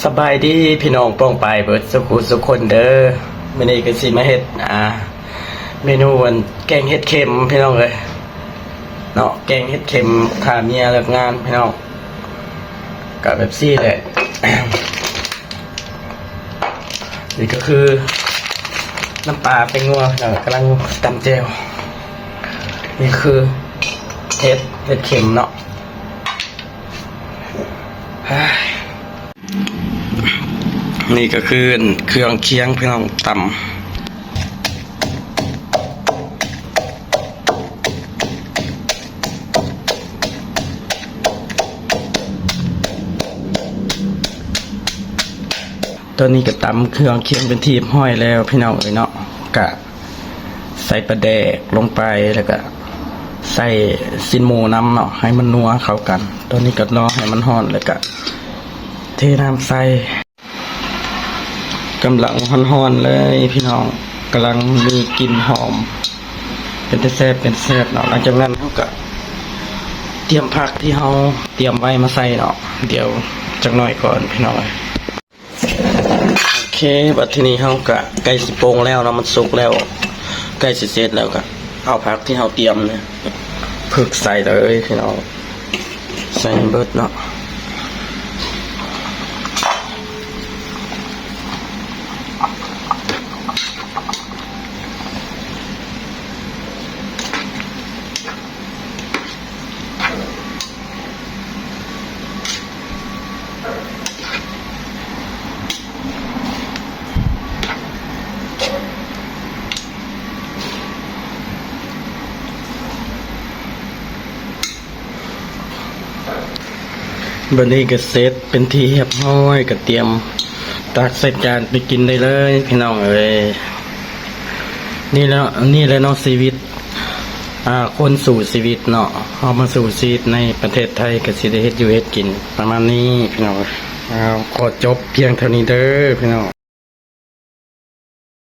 ສະບາຍດີພີ່ນ້ອງປ້ອງປາຍເບິດສຸຂູສຸຄົນເດີ. ມື້ນີ້ກໍຊິມາເຮັດ ອ່າ ເມນູອັນແກງເຫັດເຂັມພີ່ນ້ອງເອີຍເນາະ, ແກງເຫັດເຂັມຖ້າເມຍເລີກງານພີ່ນ້ອງ. ກໍແບບຊີ້ແຫຼະ. ນີ້ກໍຄືນ້ຳປາແປ້ງນົວ ແລ້ວກໍກຳລັງຕຳແຈ່ວ. ນີ້ຄືເຫັດ ເຫັດເຂັມເນາະ. ນີ້ກໍຄືເຄື່ອງຄຽງພີ່ນ້ອງ ຕຳ. ຕອນນີ້ກໍຕຳເຄື່ອງຄຽງເປັນທີ່ຮຽບຮ້ອຍແລ້ວພີ່ນ້ອງເອີຍເນາະ. ກະໃສ່ປາແດກລົງໄປ ແລ້ວກະໃສ່ຊີ້ນໝູນຳເນາະ ໃຫ້ມັນນົວເຂົ້າກັນ. ຕອນນີ້ກໍລໍໃຫ້ມັນຮ້ອນ ແລ້ວກະເທນ້ຳໃສ່. ກຳລັງຮ້ອນໆເລີຍພີ່ນ້ອງ, ກຳລັງມີກິ່ນຫອມ ເປັນຕາແຊບ ເປັນຕາແຊບເນາະ. ຫຼັງຈາກນັ້ນເຮົາກະຕຽມຜັກທີ່ເຮົາຕຽມໄວ້ມາໃສ່ເນາະ. ດຽວຈັກໜ້ອຍກ່ອນພີ່ນ້ອງເອີຍ. ໂອເຄ ບັດທີນີ້ເຮົາກະໃກ້ຊິປົງແລ້ວເນາະ, ມັນສຸກແລ້ວ ໃກ້ຊິເສັດແລ້ວ. ກະເອົາຜັກທີ່ເຮົາຕຽມນີ້ ຜຶກໃສ່ເລີຍພີ່ນ້ອງ, ໃສ່ໃຫ້ເບິດເນາະ. ບັດນີ້ກໍເສັດເປັນທີ່ຮຽບຮ້ອຍ, ກໍຕຽມຕັກໃສ່ຈານໄປກິນໄດ້ເລີຍພີ່ນ້ອງເອີຍ. ນີ້ແຫຼະ ນີ້ແຫຼະເນາະຊີວິດ ອ່າ ຄົນສູ້ຊີວິດເນາະ. ເຮົາມາສູ້ຊີວິດໃນປະເທດໄທ ກໍຊິໄດ້ເຮັດຢູ່ເຮັດກິນປະມານນີ້ພີ່ນ້ອງ. ເອົາ ຂໍຈົບພຽງເທົ່ານີ້ເດີພີ່ນ້ອງ.